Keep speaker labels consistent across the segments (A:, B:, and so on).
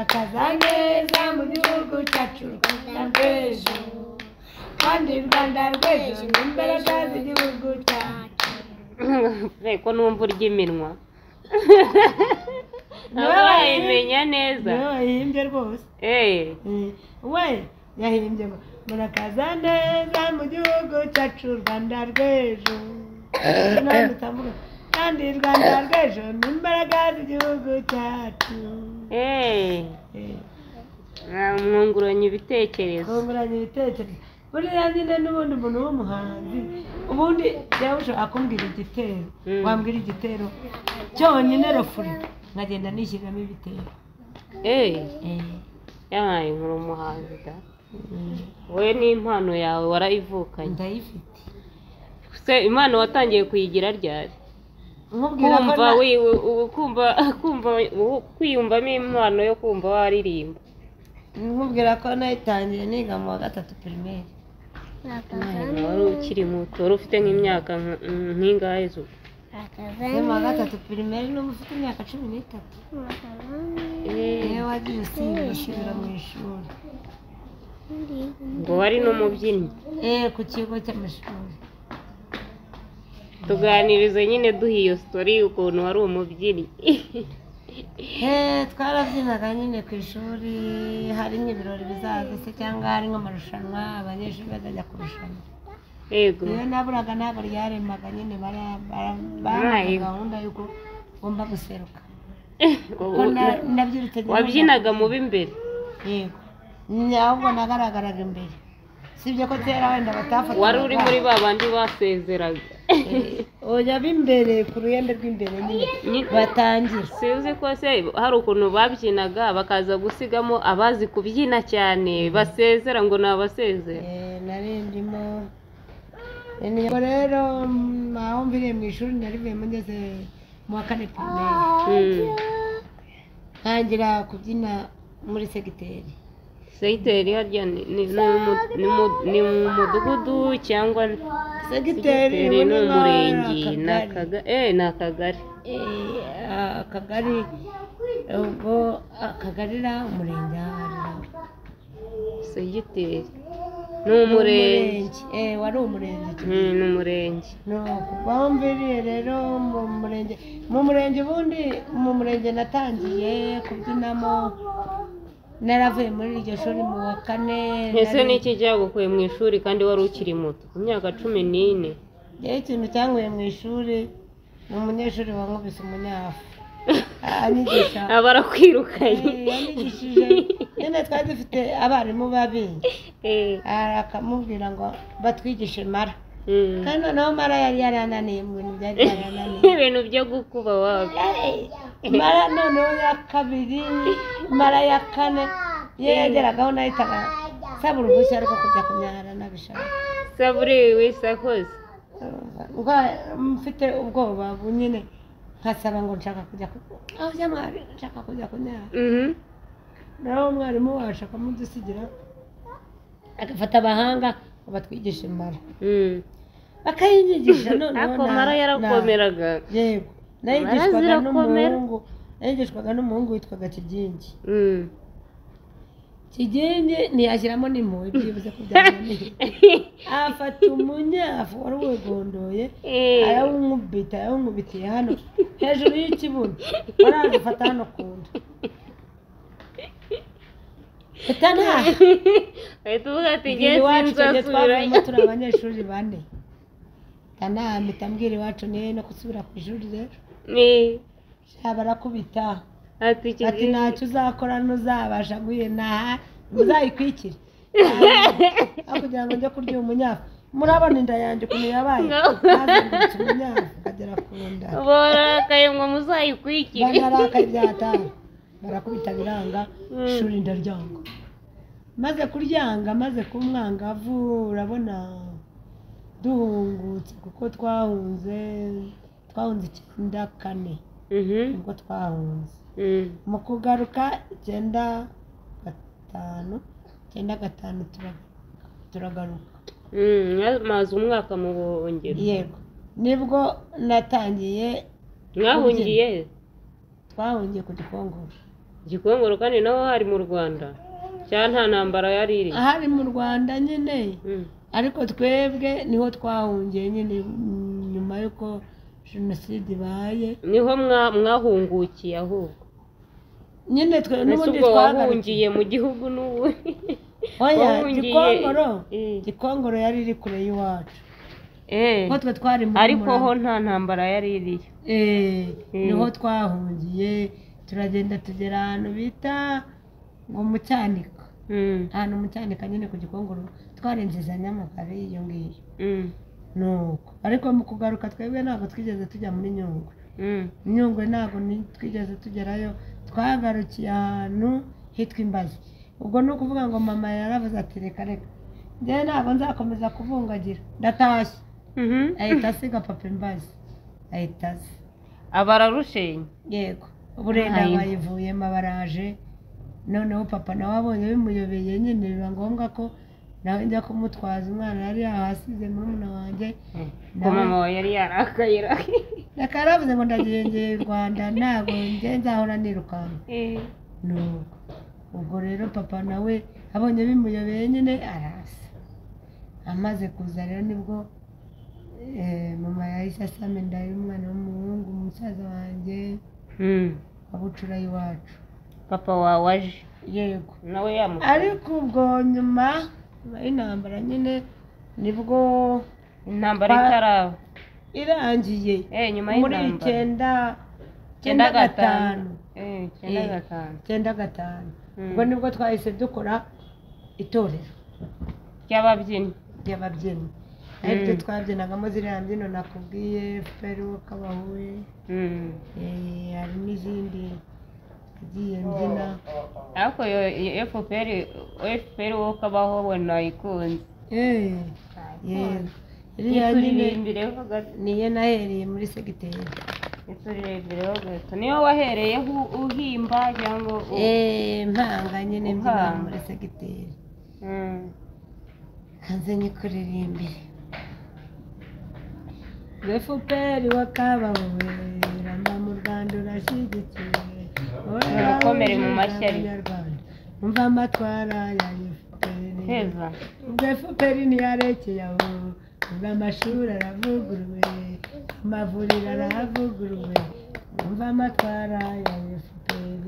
A: Murakaza neza mu gihugu cyacu Rwanda rw'ejo, kandi Rwanda rw'ejo ni imbaraga z'igihugu cyacu.
B: Ko numva urya iminwa ntabwo wayimenya neza.
A: Niwe wayihimbye rwose. We yahimbye ngo murakaza neza mu gihugu cyacu Rwanda rw'ejo, kandi Rwanda rw'ejo ni imbaraga z'igihugu cyacu.
B: Mwunguranye ibitekerezo.
A: Mwunguranye ibitekerezo. Buriya nyine n'ubundi umuntu w'umuhanzi ubundi yaba ushobora kumbwira igitero, wambwira igitero cyonyine rofuri nkagenda nishyiramo ibitero.
B: Yabaye nkuru umuhanzi da. Wowe n'impano yawe warayivukanye.
A: Ndayifite.
B: Se impano watangiye kuyigira ryari? Kumva kwiyumvamo impano yo kumva waririmba.
A: Nkubwira ko nayitangiye niga mu wa 3 primaire.
B: Wari ukiri muto, wari ufite nk'imyaka nk'ingahe zo?
A: Mu wa 3 primaire n'ubu ufite imyaka 13. Iyo wagiye usubira mu ishuri.
B: Ngo wari n'umubyinnyi?
A: Ku kigo cy'amashuri.
B: Tuganirize nyine duha iyo story ukuntu wari umubyinnyi.
A: Twarabyinaga nyine ku ishuri, hari nk'ibirori bizaza se cyangwa hari nk'amarushanwa abanyeshuri bazajya kurushanwa.
B: Yego.
A: Iyo naburaga ntabwo ryaremaga nyine, barabaha gahunda y'uko ugomba guseruka.
B: Wabyinaga mu b'imbere?
A: Yego. Ahubwo nagaragaraga imbere. Sibyo ko kera wenda batafataga.
B: Wari uri muri ba bandi basezeraga.
A: Oya b'imbere ku ruhembe rw'imbere nyine batangira.
B: Sinzi ko se hari ukuntu babyinaga bakaza gusigamo abazi kubyina cyane basezera ngo ni abasezera.
A: Nari ndimo. Ubwo rero aho mviriye mu ishuri narivuyemo ngeze mu wa 4 primaire. Ntangira kubyina muri segiteri.
B: Segiteri harya ni mu mudugudu cyangwa
A: segiteri
B: ni umurenge? Ni akagari.
A: Akagari, ubwo akagari ra umurenge ahari.
B: Segiteri ni umurenge.
A: Wari umurenge.
B: Ni umurenge.
A: Aho mviriye rero mu murenge, mu murenge ubundi mu murenge natangiye kubyinamo naravuye muri iryo shuri mu wa 4.
B: Ese niki cyagukuye mu ishuri kandi wari ukiri muto ku myaka 14?
A: Yewe ikintu cyanguye mu ishuri ni umunyeshuri wankubise umunyafu anyigisha.
B: Abarakwirukanye.
A: Yanyigishije nyine, twari dufite abarimu babi, akamubwira ngo batwigishe mara, kandi noneho mara yari yarananiye mu bintu byari byarananiye
B: ibintu byo gukuba wabi.
A: Mara noneho ya 2, mara ya 4 iyo yageragaho nahitaga nsaba uruhushya rwo kujya kunyara nabishaka.
B: Saburi wisakoze
A: mfite ubwoba nyine nkasaba ngo nshaka kujya nshaka kujya kunyara. Naho umwarimu wacu akamudusigira agafata abahanga ngo batwigishe mara. Bakayinyigisha noneho.
B: Ako mara yarakomeraga.
A: Yego. Nayigishwaga n'umuhungu witwaga Kigingi. Kigingi ntiyashyiramo n'impuhwe byibuze ko byananiye. Afata umunyafu wari wigondoye arawunkubita, yawunkubitiye hano hejuru y'ikibuno, waraje ufata hano ku nda.
B: Ahita uvuga ati ngiye sinzasubirayo.
A: Turi abanyeshuri 4. Mpita mbwira iwacu niyo no gusubira ku ishuri rero. Barakubita ati ntacyo uzakora ntuzabasha guhena muzayikwikire aho kugira ngo njye kurya umunyafu. Murabona inda yanjye ukuntu yabaye, nazengurutse umunyafu ukagera ku nda.
B: Barakaye ngo muzayikwikire.
A: Bararakaye byatanga, barakubita biranga, ishuri ndaryanga. Maze kuryanga, maze kumwangavu, urabona duhungutse kuko twahunze 94. Nibwo twahunze. Mu kugaruka 95, 95 turagaruka.
B: Maze umwaka mu buhungiro.
A: Yego. Nibwo natangiye.
B: Mwahungiye?
A: Twahungiye ku Gikongoro.
B: Gikongoro kandi naho hari mu Rwanda cyangwa nta ntambara yari iri?
A: Ahari mu Rwanda nyine, ariko twebwe niho twahungiye nyine nyuma y'uko jenoside ibaye.
B: Niho mwahungukiye ahubwo
A: nyine twe n'ubundi
B: twahungiye mu gihugu n'ubu.
A: Oya, Gikongoro, Gikongoro yari iri kure y'iwacu. Kuko twe twari mu
B: ariko ho nta ntambara yari iriyo.
A: Niho twahungiye, turagenda tugera ahantu bita ngo mu Cyanika. Ahantu mu Cyanika nyine ku Gikongoro, twarenze za Nyamagabe iyo ngiyo. Nuko ariko mu kugaruka twebwe ntabwo twigeze tujya muri Nyungwe. Nyungwe ntabwo twigeze tugerayo, twagarukiye ahantu hitwa Imbazi. Ubwo ni ukuvuga ngo mama yaravuze ati reka reka njyewe ntabwo nzakomeza kubungagira, ndatashye. Ahita asiga papa Imbazi, ahita aza.
B: Abararushenye?
A: Yego, uburenda bayivuyemo abaraje. Noneho papa nawe abonye bimuyobeye nyine, biba ngombwa ko nawe njya kumutwaza umwana yari yahasize murumuna wanjye.
B: Ko mama wawe yari yarakaye?
A: Reka yaravuze ngo ndagiye u Rwanda, ntabwo njye nzahora nirukanka. Nuko ubwo rero papa nawe abonye bimuyobeye nyine arasa. Amaze kuza rero nibwo mama yahise asama inda y'umwana w'umuhungu, umusaza wanjye wabucura iwacu.
B: Papa wawe aje?
A: Yego.
B: Nawe yamutwaye.
A: Ariko ubwo nyuma y'intambara nyine nibwo
B: intambara itaraba
A: irangiye
B: nyuma
A: muri
B: y'intambara
A: 95.
B: 95.
A: 95. Ubwo nibwo twahise dukora itorero
B: ry'ababyinnyi.
A: Ry'ababyinnyi. Ariko twabyinagamo ziriya mbyino nakubwiye, FPR kabahuye, hari n'izindi agiye mbyina.
B: Ariko FPR wo kabaho we nayikunze.
A: Yego. Iriya nyine niyo nahereye muri segiteri.
B: Ituririmbire gato. Niyo wahereyeho uhimba cyangwa
A: mpanga nyine mbyina muri segiteri. Kanze nyikuririmbire. FPR wakabawe, ramba mu Rwanda urashyigikiwe.
B: Mukomere mu mashyi ariko.
A: Umva amatwara ya FPR.
B: Heza.
A: Ubwo FPR ntiyarekeye aho, ubwo amashuri aravuguruwe, amavuriro aravuguruwe. Umva amatwara ya FPR.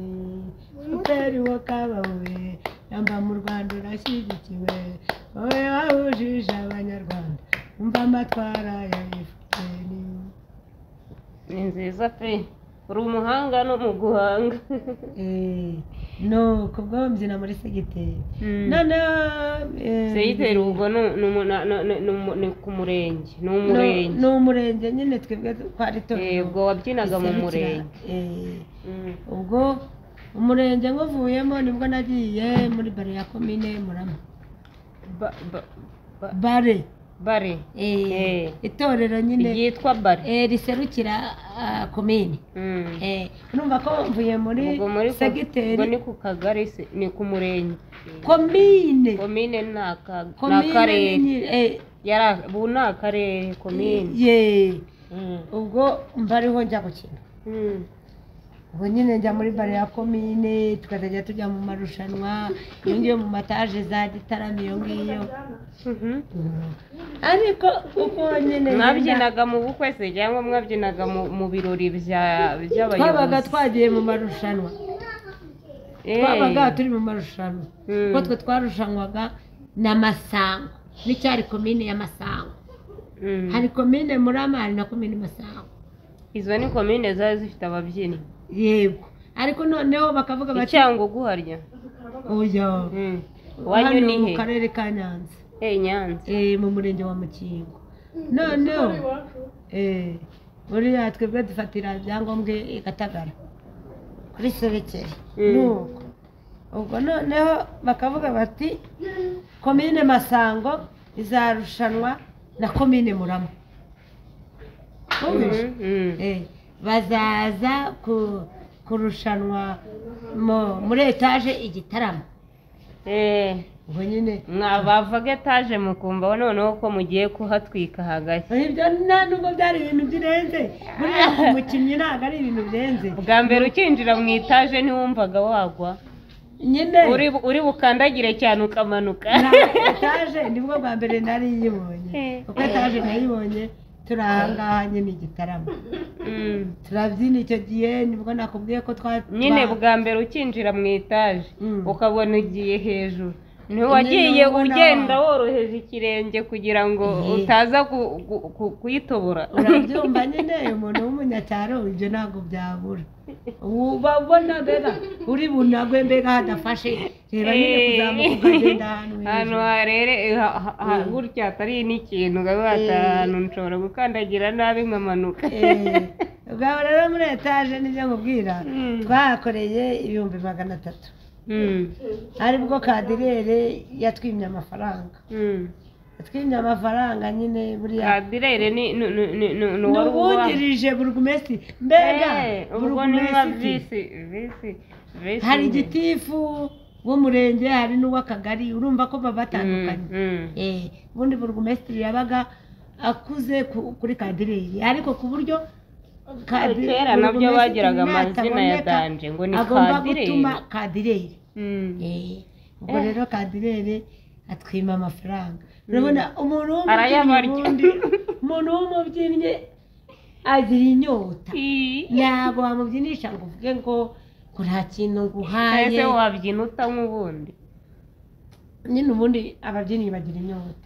A: FPR wakabawe, ramba mu Rwanda urashyigikiwe. Wowe wahujije Abanyarwanda, umva amatwara ya FPR.
B: Ni nziza pe. Uri umuhanga no mu guhanga.
A: No, kubwo mbyina muri segiteri. Noneho
B: segiteri ubwo ni ku murenge, ni umurenge.
A: Ni umurenge nyine twebwe twari turi.
B: Ubwo wabyinaga mu murenge.
A: Ubwo umurenge nkuvuyemo nibwo nagiye muri bare ya komine Murama. Bare.
B: Bare.
A: Itorero nyine
B: ryitwa bare.
A: Riserukira komine. Urumva ko mvuye muri segiteri.
B: Ubwo ni ku kagari, ni ku murenge.
A: Komine.
B: Komine ni akarere. Ubu ni akarere komine.
A: Ubwo mba ariho njya gukina. Ubwo nyine njya muri bare ya komine, tukazajya tujya mu marushanwa, iyo ngiyo mu mataje za Gitarama iyo ngiyo. Ariko uko nyine
B: mwabyinaga mu bukwe se cyangwa mwabyinaga mu birori by'abayobozi?
A: Twabaga twagiye mu marushanwa. Twabaga turi mu marushanwa. Kuko twe twarushanwaga na Masango, n'icyari komine ya Masango. Hari komine Murama, hari na komine Masango.
B: Izo ni komine zari zifite ababyinnyi.
A: Yego. Ariko noneho bakavuga bati
B: Icyangugu harya?
A: Oya.
B: Wanyu ni he?
A: Mu karere ka Nyanza.
B: Nyanza.
A: Mu murenge wa Mukingo. Noneho buriya twebwe dufatira ibyangombwa i Gatagara kuri Serekeri. Nuko ubwo noneho bakavuga bati komine Masango izarushanwa na komine Murama. Bazaza kurushanwa muri etaje i Gitarama. Ubwo nyine
B: mwabavaga etaje mukumva noneho ko mugiye kuhatwika hagashya.
A: Ibyo nta nubwo byari ibintu birenze, buriya umukinnyi ntabwo ari ibintu birenze.
B: Bwa mbere ukinjira mu itaje ntiwumvaga wagwa
A: nyine,
B: uri bukandagire cyane ukamanuka.
A: Etaje nibwo bwa mbere nari nyibonye, kuko etaje nayibonye turi ahangaha nyine igitaramo turabyina. Icyo gihe nibwo nakubwiye ko twa
B: nyine bwa mbere ukinjira mu itaje ukabona ugiye hejuru, ntiwagiye ugenda woroheje ikirenge kugira ngo utaza kuyitobora?
A: Urabyumva nyine, umuntu w'umunyacyaro ibyo ntabwo byabura, uba ubona mbega uri bunagwe, mbega hadafashe. Reba nyine kuzamuka ukagenda ahantu
B: ahantu
A: hejuru
B: harere gutya hatari n'ikintu, ukavuga ati ahantu nshobora gukandagira nabi nkamanuka.
A: Ubwo rero muri etaje nibyo nkubwira, twahakoreye 300,000, aribwo kadirere yatwimye amafaranga. Yatwimye amafaranga nyine buriya.
B: Kadirere ni
A: ni uwungirije burugumesitiri mbega.
B: Ubwo ni nka
A: burugumesitiri
B: visi visi.
A: Hari gitifu w'umurenge, hari n'uw'akagari, urumva ko baba batandukanye. Ubundi burugumesitiri yabaga akuze kuri kadireri, ariko ku buryo
B: Kera nabyo
A: burugumesitiri
B: bagiraga amazina ya
A: nataboneka,
B: danje ngo ni
A: agomba
B: kadireri.
A: gutuma kadireri. Ubwo rero kadireri atwima amafaranga. Urabona umuntu w'umubyinnyi,
B: Arayabarya.
A: ubundi umuntu w'umubyinnyi agira inyota, ntabwo wamubyinisha ngo uvuge ngo nta kintu nguhaye.
B: Ese wabyina utanywa ubundi?
A: Nyine ubundi ababyinnyi bagira inyota.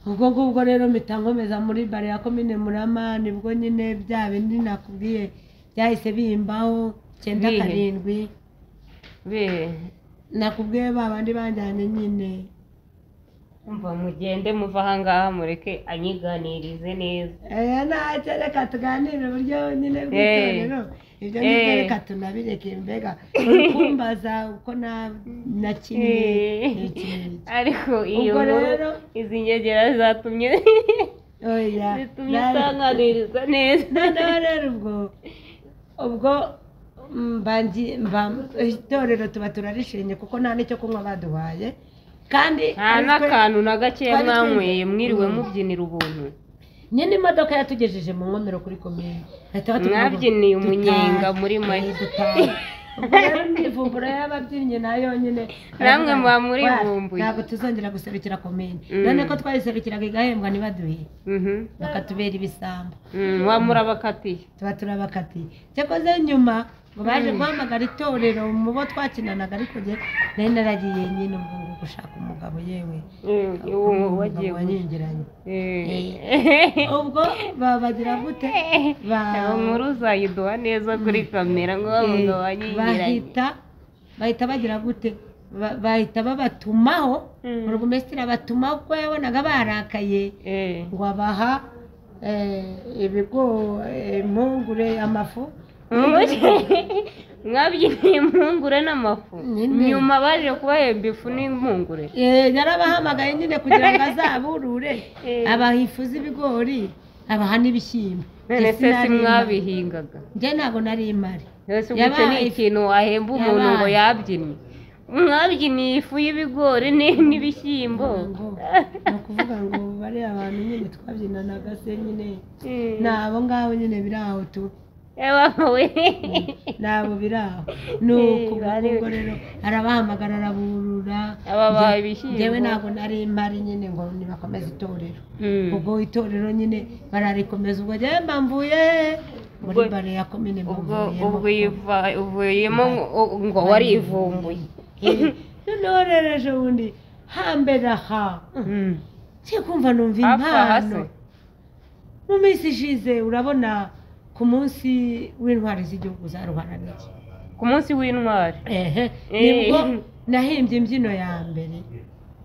A: Ubwo ngubwo rero mpita nkomeza muri bare ya komine Murama, nibwo nyine bya bindi nakubwiye byahise bimbaho icyenda
B: Bihe?
A: karindwi.
B: Bihe?
A: Nakubwiye ba bandi banjyanye nyine.
B: Umva, mugende muva ahangaha mureke anyiganirize neza.
A: Ntacyo, reka tuganire uburyo nyine bw'itorero, ibyo ngibyo reka tunabireke. Mbega uri kumbaza uko nakinnye iki n'iki.
B: Ariko iyo
A: Ubwo
B: nkuru
A: rero-
B: izi ngegera zatumye
A: Oya,
B: zitumye utanganiriza neza.
A: Noneho rero ubwo mba itorero tuba turarishinye, kuko nta n'icyo kunywa baduhaye kandi
B: Nta
A: ari twe-
B: n'akantu na gakeya
A: twari
B: mwanyweye, mwiriwe mubyinira ubuntu?
A: Nyine imodoka yatugejeje mu nkomero kuri komine, bahita batubwira ngo
B: Mwabyiniye umunyenga
A: dutahe,
B: muri make.
A: dutahe. Ubwo rero imyivumburo y'ababyinnyi nayo nyine
B: Namwe muba
A: baravuga,
B: murivumbuye.
A: "Wa, ntabwo tuzongera guserukira komine."
B: Mm.
A: None ko twayiserukiraga igahembwa ntibaduhe, bakatubera ibisambo.
B: Wa murabakatiye.
A: Tuba turabakatiye. Cyakoze nyuma ngo baje guhamagara itorero mu bo twakinanaga, ariko njye nari naragiye nyine ubwo ngo gushaka umugabo, yewe,
B: Ubu
A: umugabo
B: wagiye
A: wanyingiranye. Ubwo babagira gute
B: Inkuru uzayiduha neza kuri kamera ngo wa mugabo wanyingiranye.
A: Bahita bagira gute, bahita babatumaho. Burugumesitiri abatumaho kuko yabonaga barakaye, ngo abaha ibigo, impungure, amafu.
B: Mwabyiniye impungure n'amafu?
A: Nyine.
B: Nyuma baje kubahemba ifu n'impungure?
A: Yarabahamagaye nyine kugira ngo azaburure, abaha ifu z'ibigori, abaha n'ibishyimbo.
B: None
A: Njye
B: se si
A: sinari mpari.
B: mwabihingaga?
A: Njye ntabwo nari mpari.
B: Ese ubwo icyo ni
A: Yabaye
B: ikintu wahemba umuntu ngo
A: Yabaye.
B: yabyinnye? Mwabyiniye ifu y'ibigori n'ibishyimbo.
A: Ngo ni ukuvuga ngo bariya bantu nyine twabyinanaga se nyine, ni abo ngabo nyine biri aho tu.
B: Ewa we.
A: Nabo biri aho, ni uko.
B: Bari-
A: Ubwo rero arabahamagara, araburura.
B: Ababaha ibishyimbo.
A: Njyewe ntabwo nari mpari nyine, ngo nibakomeze itorero. Ubwo itorero nyine bararikomeza, ubwo njyewe mba mvuye muri
B: Ubwo-
A: bare ya komine, mba
B: Ubwo
A: mvuyemo.
B: ubwo uvuyemo ngo warivumbuye.
A: Noneho rero ejo bundi hambere aha ngiye kumva numva
B: Hafi aha se?
A: impano mu minsi ishize, urabona ku munsi w'intwari z'igihugu zaruharaniye.
B: Ku munsi w'intwari.
A: Ehe, nibwo nahimbye imbyino ya mbere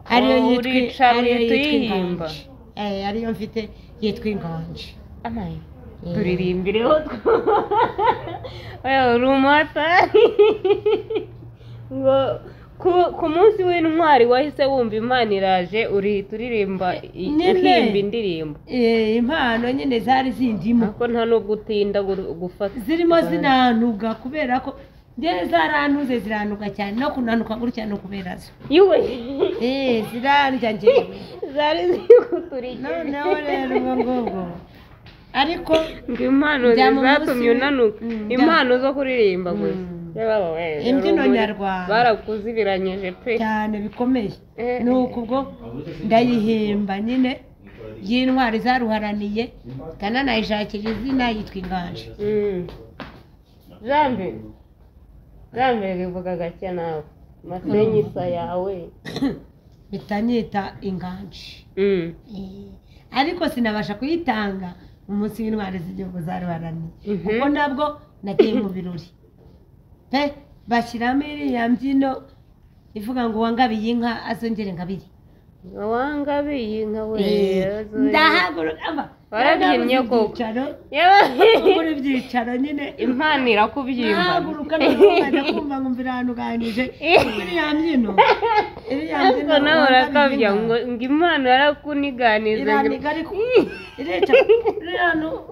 A: ariyo
B: Oh,
A: yitwa
B: uricara
A: ariyo
B: uhita
A: yitwa
B: uyihimba.
A: Inganji. Ariyo mfite yitwa Inganji.
B: Amaye. Turirimbireho oya, uri umuhatari ngo ku munsi w'intwari wahise wumva Imana iraje, urihita uririmba
A: Nyine.
B: uhimba indirimbo.
A: Impano nyine zari zindimo
B: Ariko nta nubwo utinda gufata
A: zirimo zinantuga kubera ko Njye zarantuze ziranuka cyane no kunanuka gutya no kubera zo.
B: Yuwe.
A: Zirarya njyewe.
B: Zari zikuturikije.
A: Noneho rero ubwo ngubwo. Ariko
B: ngo impano zatumye unanuka. Impano zo kuririmba gusa.
A: Imbyino nyarwanda.
B: Barakuzibiranyije pe.
A: Cyane bikomeye. Nuko ubwo ndayihimba nyine y'intwari zaruharaniye kananayishakira izina yitwa Inganje.
B: Jambe bivuga gake nawe. Masenyisa yawe.
A: Bitanyita Inganje. Ariko sinabasha kuyitanga umunsi w'intwari z'igihugu zaruharaniye. Kuko nabwo nagiye mu birori. Pe bashyiramo iriya mbyino ivuga ngo uwangabiye inka azongere ngabire.
B: Uwangabiye inka we.
A: Ndahaguruka.
B: Warabyinnye koko.
A: Muri byicaro nyine
B: impano irakubyimba.
A: Ndahaguruka nkajya kumva nkumva iranuganije iriya mbyino. Iriya mbyino
B: nawe urakabya ngo impano yarakuniganiza.
A: Iraniga ariko irica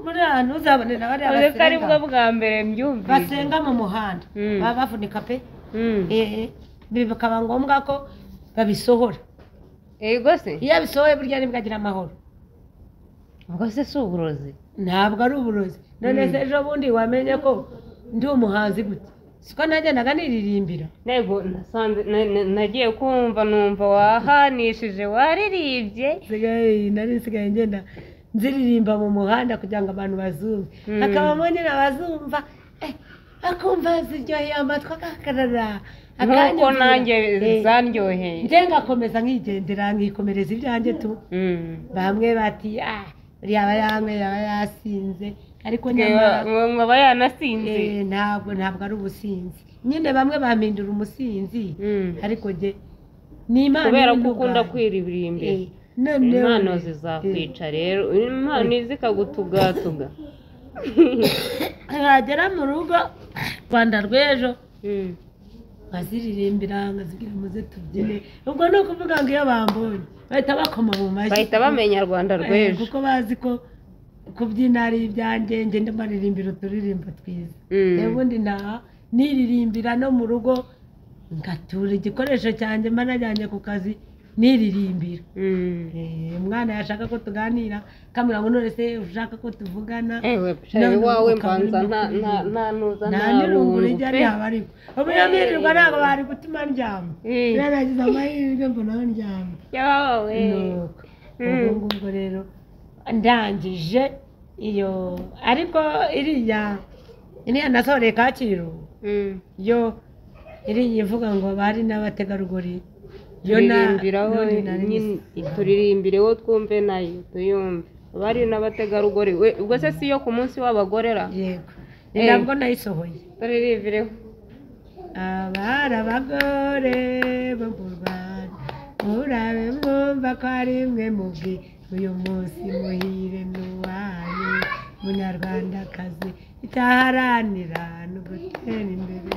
A: buriya hantu uzabonera bariya
B: basenga. Ari bwo bwa mbere mbyumvise.
A: Basenga mu muhanda. Baba bavunika pe. Bikaba ngombwa ko babisohora.
B: Yego se?
A: Iyo abisohoye burya nibwo agira amahoro.
B: Ubwo se si uburozi?
A: Ntabwo ari uburozi. None se ejo bundi wamenye ko ndi umuhanzi gute? Siko nagendaga niririmbira.
B: Nego nasanze nagiye kumva numva wahanishije waririmbye.
A: Nari nsigaye ngenda nziririmba mu muhanda kugira ngo abantu bazumve. Hakabamo nyine abazumva akumva ziryoheye amatwi akakarara.
B: Nkuko nanjye zandyoheye.
A: Njye ngakomeza nkigendera nkikomereza ibyanjye tu. Bamwe bati yaba yanyweye yaba yasinze ariko nyamara
B: ngo aba yanasinze.
A: Ntabwo ari ubusinzi. Nyine bamwe bampindura umusinzi ariko njye ni Imana
B: kubera ko ukunda kwiririmbira. Impano zizakwica rero impano zikagutugatuga.
A: Nkagera mu rugo Rwanda rw'ejo nkaziririmbira nkazibwira muze tubyine. Ubwo ni ukuvuga ngo iyo bambonye bahita bakoma mu mashyi.
B: Bahita bamenya Rwanda rw'ejo.
A: Kuko bazi ko kubyina ari ibyanjye ngenda mbaririmbira uturirimbo twiza. Ubundi niririmbira no mu rugo ngatura igikoresho cyanjye mba najyanye ku kazi niririmbira. Umwana yashaka ko tuganira kamera ngo none se ushaka ko tuvugana.
B: Iwawe mbanza nta nuza
A: nta n'irungu rijya rihaba ariko ubu iyo mwirirwa ntabwo bari gutuma ndyama. Naragize amahirwe mbona aho ndyama. Ubwo ngubwo rero ndangije iyo ariko iriya nasohoreye Kacyiru yo iriya ivuga ngo bari n'abategarugori.
B: Turirimbireho twumve nayo tuyumve abari n'abategarugori. Ubwo se si yo ku munsi w'abagorera?
A: Yego ni nabwo nayisohoye.
B: Turirimbireho.
A: Abari abagore bo mu Rwanda murabe mwumva ko ari mwe mubwi uyu munsi muhire n'uwanyu munyarwandakazi icyaharanira no gutera imbere.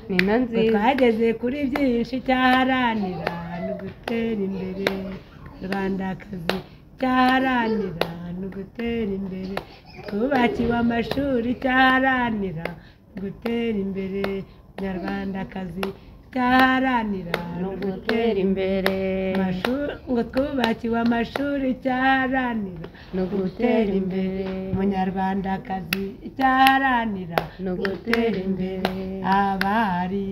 B: Ni nziza.
A: Twageze kuri byinshi cyaharanira no gutera imbere. Rwandakazi cyaharanira no gutera imbere. Twubakiwe amashuri cyaharanira gutera imbere. Nyarwandakazi cyaharanira
B: no gutera imbere.
A: Ngo twubakiwe amashuri cyaharanira
B: no gutera imbere.
A: Munyarwandakazi cyaharanira
B: no gutera imbere.
A: Abari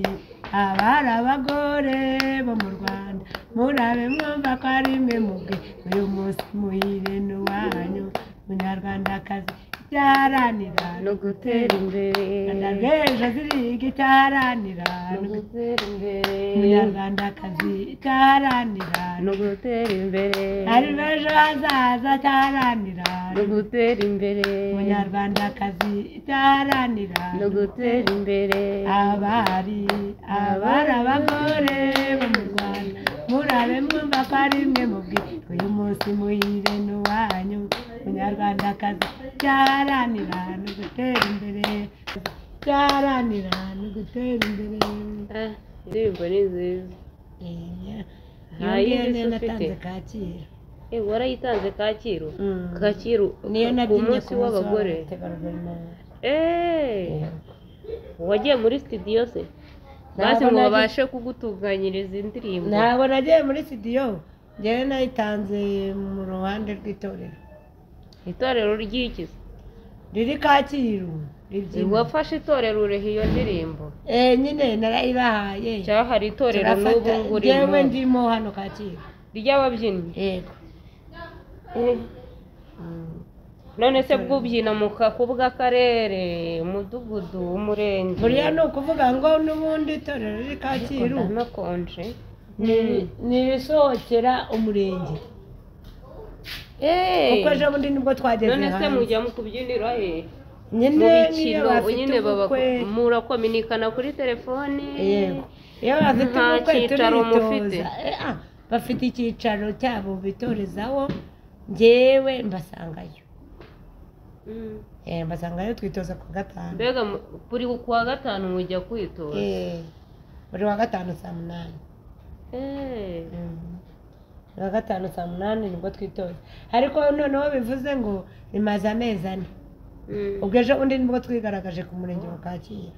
A: abagore bo mu Rwanda murabe mwumva ko ari mwe mubwe uyu munsi muhire n'uwanyu munyarwandakazi cyaharanira
B: no gutera imbere.
A: Rwanda rw'ejo ziriga icyaharanira
B: no gutera imbere.
A: Munyarwandakazi cyaharanira
B: no gutera imbere.
A: Ari b'ejo hazaza cyaharanira
B: no gutera imbere.
A: Munyarwandakazi cyaharanira
B: no gutera imbere.
A: Abari abagore bo mu Rwanda murabe mwumva ko ari mwe mubwi uyu munsi muhire n'uwanyu munyarwandakazi cyaharanira no gutera imbere. Cyaharanira no gutera imbere.
B: Indirimbo ni nziza.
A: Nta yindi natanze Kacyiru.
B: Warayitanze Kacyiru? Kacyiru ku munsi w'abagore. Wagiye muri studio se basi ngo babashe kugutunganyiriza indirimbo?
A: Ntabwo nagiye muri studio, njyewe nayitanze mu ruhande rw'itorero.
B: Itorero ry'iki?
A: Riri Kacyiru.
B: Wafashe itorero ureha iyo ndirimbo?
A: Nyine narayibahaye.
B: Cyangwa hari itorero n'ubu ngurimo?
A: Njyewe ndimo hano Kacyiru.
B: Ry'ababyinnyi?
A: Yego.
B: None se bw'ubyina mu bw'akarere, umudugudu, umurenge?
A: Buriya ni ukuvuga ngo n'ubundi itorero riri Kacyiru
B: nakonje
A: ni irisohokera umurenge. Kuko ejo bundi nibwo twageze hanze.
B: None se mujya mu kubyinira he?
A: Nyine niyo bafite ubukwe
B: murakominikana kuri telefone?
A: Yego, iyo bafite ubukwe turitoza. Bafite icyicaro cyabo bitorezaho, njyewe mbasangayo. Mbasangayo twitoza ku gatanu.
B: Mbega buri kuwa gatanu mujya kwitoza?
A: Buri wa gatanu saa 8. Buri wa gatanu saa 8 nibwo twitoza. Ariko noneho bivuze ngo bimaze amezi 4. Ubwo ejo bundi nibwo twigaragaje ku murenge wa Kacyiru.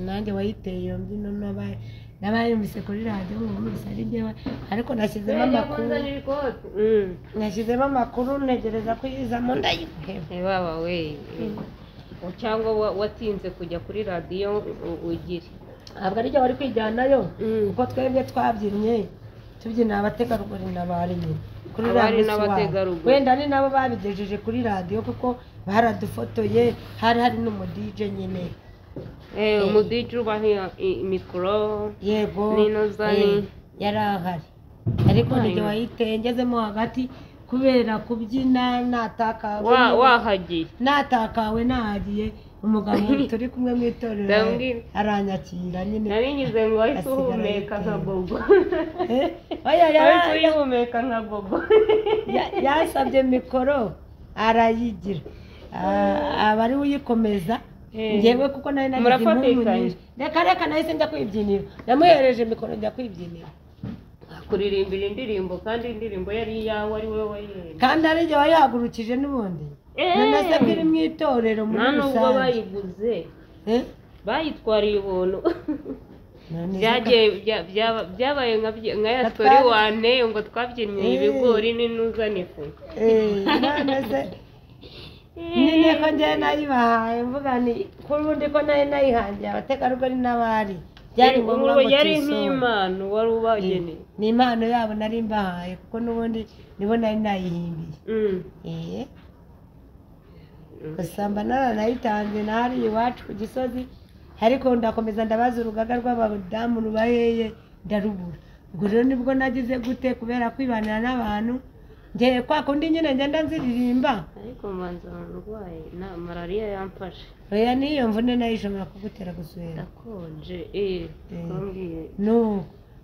A: Nanjye wayiteye iyo mbyino n'abayumvise kuri radiyo ngo bumvise ari njyewe, ariko nashyizemo amakuru. Nashyizemo amakuru ntegereza ko iyizamo ndayiheba.
B: Baba we, cyangwa watinze kujya kuri radiyo ugire?
A: Ntabwo ari byo wari kwijyanayo, kuko twebwe twabyinnye tubyina abategarugori n'abari nyine kuri radiyo. Wenda ni nabo babigejeje kuri radiyo kuko baradufotoye, hari hari n'umudije nyine.
B: Umudije ubaha mikoro.
A: Yego, yari ahari, ariko nijye wayiteye ngezemo hagati kubera kubyina natakawe.
B: Wahagiye?
A: Natakawe nahagiye, umugabo turi kumwe mu itorero aranyakira nyine.
B: Narinyuze ngo wahise uhumeka nka gogo. Wahise uyihumeka nka gogo.
A: Yasabye mikoro arayigira, aba ari uyikomeza. Njyewe kuko nari nagize impumu nyinshi. Reka reka nahise njya kwibyinira, namuhereje mikoro njya kwibyinira.
B: Kuririmbira indirimbo, kandi indirimbo yari iyawe, ari wowe wayihimbye.
A: Kandi ari jye wayihagurukije n'ubundi. None se ko iri mu itorero muri rusange?
B: Nta nubwo bayiguze, bayitwariye ubuntu. Byabaye nka ya sitori wanteye ngo twabyinnye ibigori n'intuza n'ifu.
A: None se nyine ko njyewe nayibahaye mvuga ni kuri ubundi ko nayo nayihangiye abategarugori n'abari. Byari ngombwa ngo
B: yari nk'impano wari ubageneye.
A: Ni impano yabo nari mbahaye kuko n'ubundi nibo nari nayihimbiye. Gusa mba naranayitanze nahari iwacu ku Gisozi, ariko ndakomeza ndabaza urugaga rw'abadamu rubaheye ndarubura. Ubwo rero nibwo nagize gute kubera kwibanira n'abantu njye kwa kundi nyine ngenda nziririmba.
B: Ariko mbanza ndwaye na malariya yamfashe.
A: Oya, niyo mvune nayo ishobora kugutera guswera.
B: Ndakonje
A: no.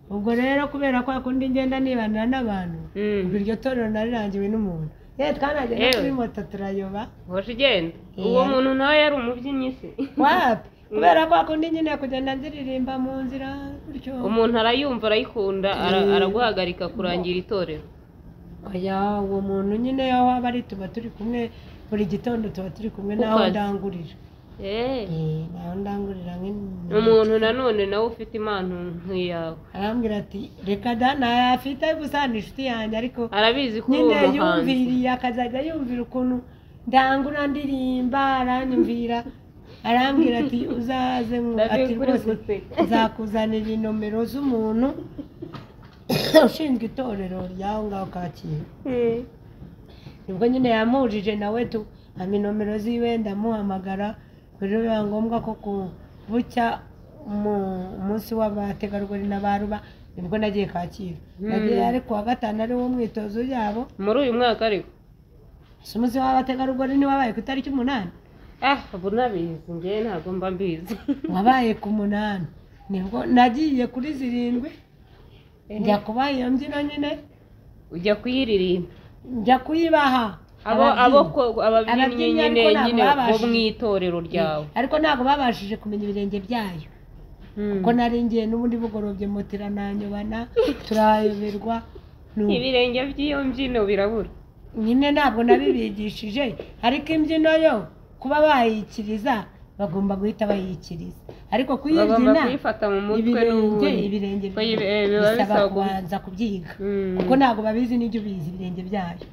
A: Ubwo rero kubera kwa kundi ngenda nibanira n'abantu, ubwo iryo torero narirangiwe n'umuntu. Twanagenda kuri moto turayoba.
B: Waje ugenda? Uwo muntu nawe yari umubyinnyi se?
A: Wapi, kubera kwa kundi nyine kugenda nziririmba mu nzira gutyo.
B: Umuntu arayumva arayikunda, araguhagarika kurangira itorero.
A: Oya, uwo muntu nyine aho aba ari tuba turi kumwe buri gitondo, tuba turi kumwe naho ndangurira. Naho ndangurira
B: umuntu nanone nawe ufite impano nk'iyawe.
A: Arambwira ati reka da ntayafite gusa ni inshuti yanjye, ariko
B: arabizi ko
A: nyine yumviriye akazajya yumvira ukuntu ndangura ndirimba, aranyumvira arambwira ati uzaze ati rwose nzakuzanira inomero z'umuntu ushinzwe itorero ry'aho ngaho Kacyiru. Nibwo nyine yampujije nawe tu ampa inomero ziwe ndamuhamagara, rero biba ngombwa ko bucya umunsi w'abategarugori n'abaruba nibwo nagiye Kacyiru. Nagiye ari kuwa gatanu ari wo mwitozo yabo
B: muri uyu mwaka. Ariko
A: si umunsi w'abategarugori ntiwabaye ku itariki 8?
B: Ubu nabizi njyewe ntabwo mba mbizi.
A: Wabaye ku 8, nibwo nagiye kuri 7 njya kubaha iyo mbyino nyine.
B: Ujya kuyiririmba?
A: Njya kuyibaha.
B: Ababyinnyi nyine bo mu itorero ryawe.
A: Ariko ntabwo babashije kumenya ibirenge byayo, kuko nari ngiye n'ubundi bugorobye moto irananyobana turayoberwa.
B: Ibirenge by'iyo mbyino birabura.
A: Nyine ntabwo nabibigishije, ariko imbyino yo kuba bayikiriza bagomba guhita bayikiriza, ariko
B: Bagomba
A: kuyibyina
B: kuyifata mu mutwe
A: ibirenge
B: n'ubundi.
A: ibirenge
B: Ko biba
A: bisaba
B: bisaba
A: kubanza kubyiga, kuko ntabwo babizi n'ibyo ubizi ibirenge byayo.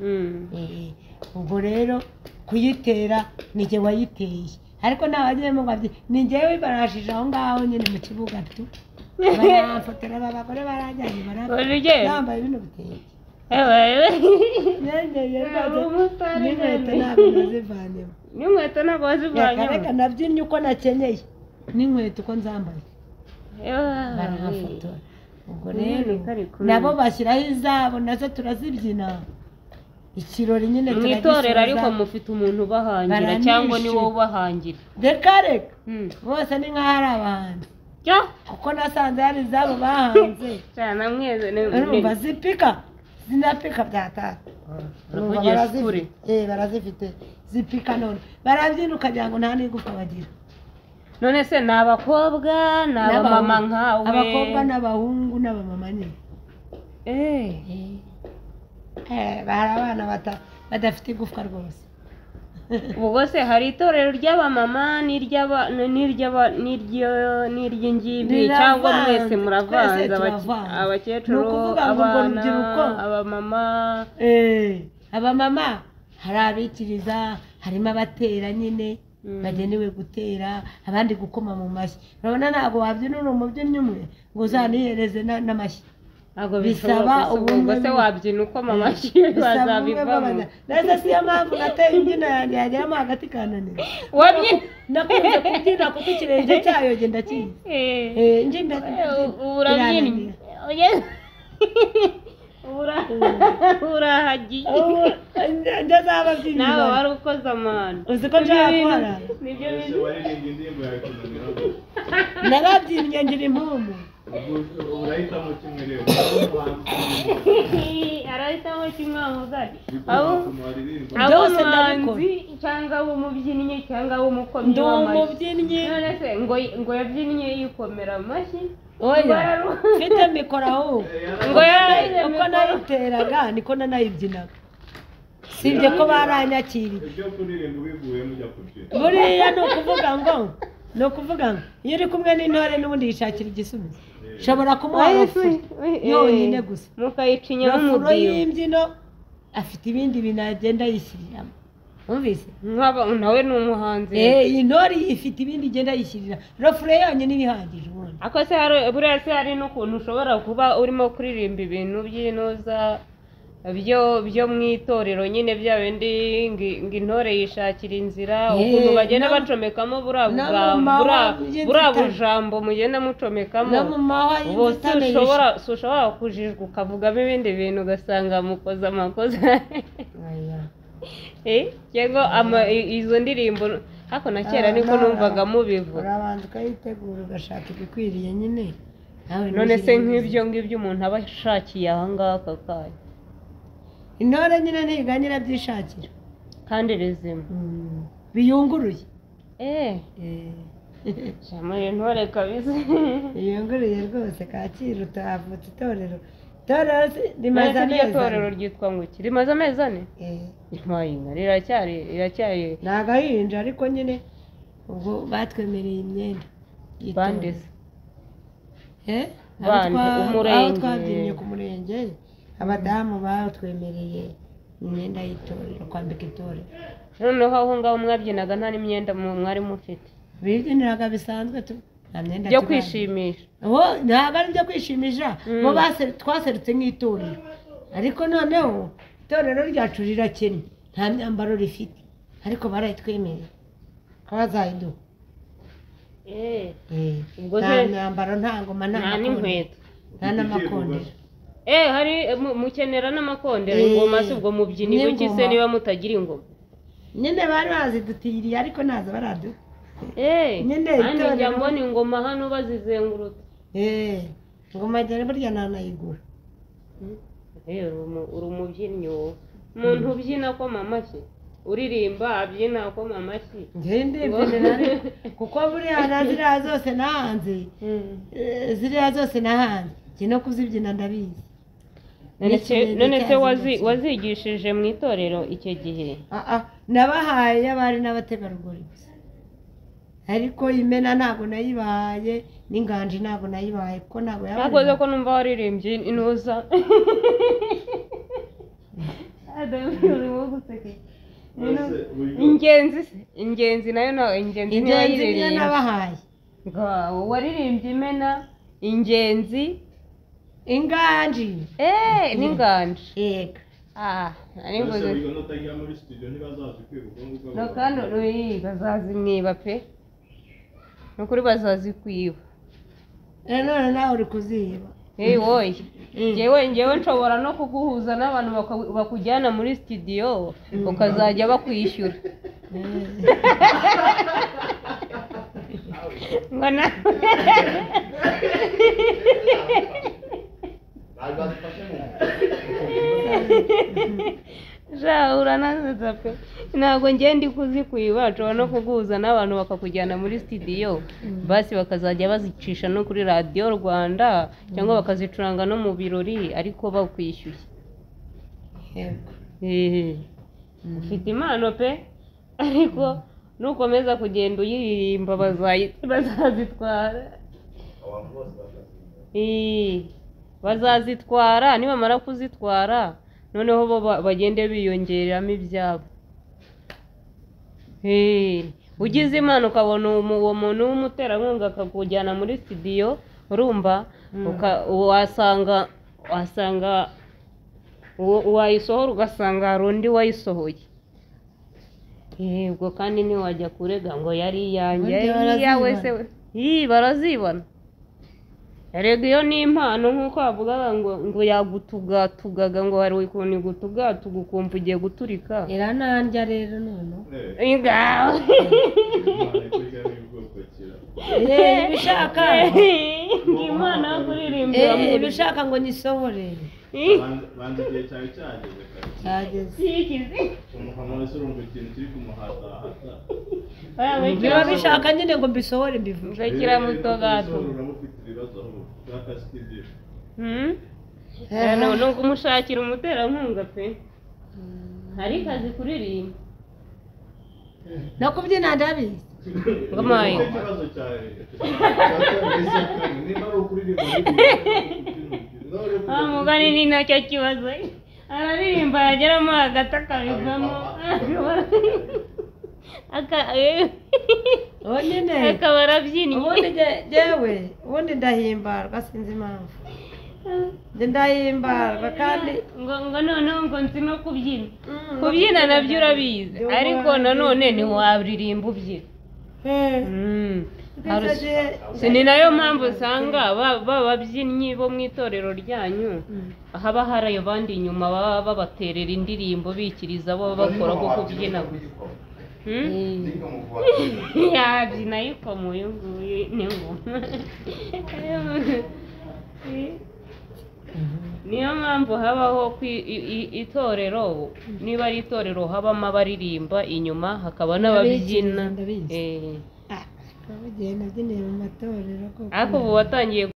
A: Ubwo rero kuyitera ni jye wayiteye, ariko ntabagiyemo ngo abyi ni njyewe barashije aho ngaho nyine mu kibuga tu baramfotora, aba bagore barajyanye
B: Uje
A: bambaye bino bitenge.
B: Ewe.
A: Nengeye
B: Uri umusare
A: n'inkweto
B: nyine.
A: ntabwo nazivanyemo.
B: N'inkweto ntabwo wazivanyemo.
A: Reka nabyinnye uko nakenyeye n'inkweto uko nzambaye,
B: Ewe.
A: barahafotora. Ubwo
B: Nyine
A: rero
B: kari kumwe.
A: nabo bashyiraho izabo nazo turazibyina, ikirori nyine
B: Mu itorero ariko
A: turagisubiza.
B: mufite umuntu ubahangira
A: Baranishima.
B: cyangwa ni wowe ubahangira?
A: Reka reka, bose ni nk'aho ari abahanzi,
B: Cyo
A: kuko nasanze hari izabo bahanze.
B: Cyane mweze
A: Urumva zipika zinapika byatata. Urumva
B: Uravugisha
A: barazifite.
B: ukuri.
A: Barazifite zipika, none barabyina ukagira ngo nta n'igufa bagira.
B: None se ni abakobwa, ni abamama nkawe?
A: Abakobwa n'abahungu n'abamama nyine. Hari abana badafite igufwa rwose.
B: Ubwo se hari itorero ry'abamama n'iry'aba n'iry'aba n'iry'ingimbi
A: Riravanze,
B: cyangwa mwese
A: twese
B: muravanze?
A: turavanze.
B: Abakecuru,
A: Ni ukuvuga ngo urwo
B: abana,
A: rubyiruko-
B: abamama.
A: Abamama hari abikiriza, harimo abatera nyine bagenewe gutera, abandi gukoma mu mashyi. Urabona ntabwo wabyina uri umubyinnyi umwe ngo uzanihereze n'amashyi.
B: Ntabwo
A: Bisaba
B: bishoboka se, ubwo
A: ubumwe
B: se wabyina ukoma amashyi
A: Bisaba ubumwe
B: wazabivamo?
A: Nese siyo mpamvu nateye imbyino yanjye yageramo hagati ikananira.
B: Wabyina
A: Nakunze kubyina kuko ikirenge cyayo genda kizi. Njye imbere
B: Ubu urabyinnye, urahagiye.
A: Ngeze aho ababyinnyi
B: Nawe
A: bari.
B: wari ukoze amahano.
A: Uzi ko nshaka guharara.
B: Nibyo
C: Ese
B: bintu.
C: waririmbye indirimbo yawe kunanira?
A: Narabyinnye ngira impumu.
C: Ubwo urahitamo kimwe rero, umuhanzi
B: Arahitamo kimwe wamugari,
C: wifuza
B: abo
C: ukuntu waririmba.
B: abo
A: Byose
B: umuhanzi cyangwa abo umubyinnyi cyangwa abo umukomyi
A: Ndi
B: w'amashyi.
A: umubyinnyi.
B: None se ngo yabyinnye yikomera amashyi?
A: Oya, mfite mikoro ahubwo.
B: Ngo yarayize
A: Uko
B: mikoro.
A: nayiteraga niko nanayibyinaga, sibye ko baranyakiriye.
C: Ibyo kuririmba ubivuyemo ujya kubyina.
A: Buriya ni ukuvuga ngo iyo uri kumwe n'intore n'ubundi yishakira igisubizo, nshobora kumuha rofuro yonyine gusa,
B: Mukayicinya
A: rofuro
B: nk'umudiho.
A: y'imbyino, afite ibindi bintu agenda yishyiriramo, wumvise?
B: Nk'aba nawe ni umuhanzi.
A: Iyi ntore ifite ibindi igenda yishyirira, rofuro yonyine iba ihagije ubundi.
B: Ako se hari buriya se hari n'ukuntu ushobora kuba urimo kuririmba ibintu by'inoza byo mu itorero nyine, bya bindi ngo intore yishakira inzira, ukuntu bagenda bacomekamo buriya
A: no mu
B: bugambo,
A: mahwa
B: buriya
A: y'inzitane.
B: Bujambo mugenda mucomekamo.
A: No mu mahwa
B: Ubu
A: y'inzitane.
B: si ushobora kujijwa ukavugamo ibindi bintu ugasanga mukoze amakosa?
A: Oya.
B: Cyangwa izo ndirimbo ariko na kera niko numvaga mubivuga.
A: Urabanza ukayitegura, ugashaka ibikwiriye nyine nawe.
B: None se
A: ntushyire
B: nk'ibyo ngibyo umuntu aba ashakiye aha ngaha aka kanya?
A: Intore nyine ntiganya, irabyishakira.
B: Kandi rizima.
A: Biyunguruye.
B: Jambo intore kabisa.
A: Biyunguruye rwose. Kacyiru tuhavutse itorero, itorero rimaze
B: None se iryo
A: amezi
B: torero
A: ane.
B: ryitwa ngo iki? Rimaze amezi 4? Impaye inka, riracyari
A: Ni agahinja, ariko nyine ubwo batwemereye imyenda y'itorero.
B: Bandeze?
A: Aho
B: Bande,
A: aho
B: umurenge.
A: twabyinnye ku murenge, abadamu batwemereye imyenda y'itorero, kwambika itorero.
B: Noneho aho ngaho mwabyinaga nta n'imyenda mwari mufite?
A: Bibyiniraga bisanzwe tu, nta myenda
B: Byo
A: tubaha.
B: kwishimisha.
A: Bo ntabwo ari ibyo kwishimisha, bo twaserutse nk'itorero, ariko noneho itorero ryacu rirakennye, nta myambaro rifite, ariko barayitwemereye ko bazayiduha.
B: Ubwo
A: Nta
B: se
A: myambaro, nta ngoma, nta
B: nta
A: makondera.
B: n'inkweto?
A: Nta n'amakondera.
B: Hari mukenera n'amakondera, ingoma se ubwo mubyina ibiki se
A: N'ingoma.
B: niba mutagira ingoma?
A: Nyine bari bazidutiriye, ariko ntazo baraduha. Nyine
B: Kandi njya
A: itorero-
B: mbona ingoma hano bazizengurutse.
A: Ingoma njye burya nanayigura.
B: Uri umubyinnyi wowe, umuntu ubyina akoma amashyi, uririmba abyina akoma amashyi.
A: Njye ndibyinira ariko, kuko buriya na ziriya zose nahanze, ziriya zose nahanze njye no kuzibyina ndabizi.
B: None se wazigishije mu itorero icyo gihe?
A: Nabahaye abari n'abategarugori gusa, ariko imena ntabwo nayibahaye, n'inganji ntabwo nayibahaye, kuko ntabwo
B: yabaye. Ko numva waririmbye intuza. Ingenzi nayo ingenzi
A: niyo nabahaye.
B: Waririmbye imena, ingenzi,
A: inganji
B: n'inganji.
A: Yego.
B: Kandi bazazimwiba pe, ni ukuri bazazikwiba.
A: None nawe uri kuziba.
B: Wowe ngewe nshobora no kuguhuza n'abantu bakujyana muri studio ukazajya bakwishyura. Uranasetsa pe, ntabwo ngenda kuzikwiba, nshobora no kuguhuza n'abantu bakakujyana muri studio, basi bakazajya bazicisha no kuri radiyo Rwanda cyangwa bakazicuranga no mu birori ariko bakwishyuye. Ufite impano pe, ariko nukomeza kugenda uyiririmba bazazitwara. Bazazitwara, nibamara kuzitwara noneho bo bagende biyongereramo ibyabo. Ugize imana ukabona uwo muntu w'umuterankunga akakujyana muri studio, urumva wasanga wayisohora ugasanga hari undi wayisohoye. Yego, kandi ntiwajya kurega ngo yari iyanjye, iyawe se barazibona. Erega iyo ni impano, nk'uko bavugaga ngo yagutugatugaga, ngo hari ukuntu igutugatuga ukumva ugiye guturika.
A: Iranandya rero none. Ibishaka
B: impano yo kuririmbira
A: muri ibishaka ngo nyisohore.
C: Banza igihe cyawe cyageze kare.
A: Cyageze.
C: Umuhamagaro se urumva ikintu kiri kumuhatahata.
A: Biba bishaka nyine ngo mbisohore mbivuge.
B: Kiramutogato. Ni ukumushakira umuterankunga pe. Hari kazi kuririmba.
A: No kubyina ndabizi.
B: Ngamaye. Mugani ni nacyo kibazo. Araririmba yageramo hagati akabivamo. Akaba arabyinnye.
A: Ubundi ndahimbarwa, sinzi impamvu. Ndahimbarwa kandi
B: ngo noneho ngo nzi no kubyina. Kubyina nabyo urabizi, ariko nanone ntiwaririmba ubyina. Ni nayo mpamvu usanga bababyinnyi bo mu itorero ryanyu haba hari abandi inyuma baba babaterera indirimbo bikiriza bo bakora ko kubyina gusa. Yabyina yikoma uyu nguyu ni ngoma. Niyo mpamvu habaho itorero, niba ari itorero habamo abaririmba inyuma hakaba n'ababyina. Ariko ubu watangiye.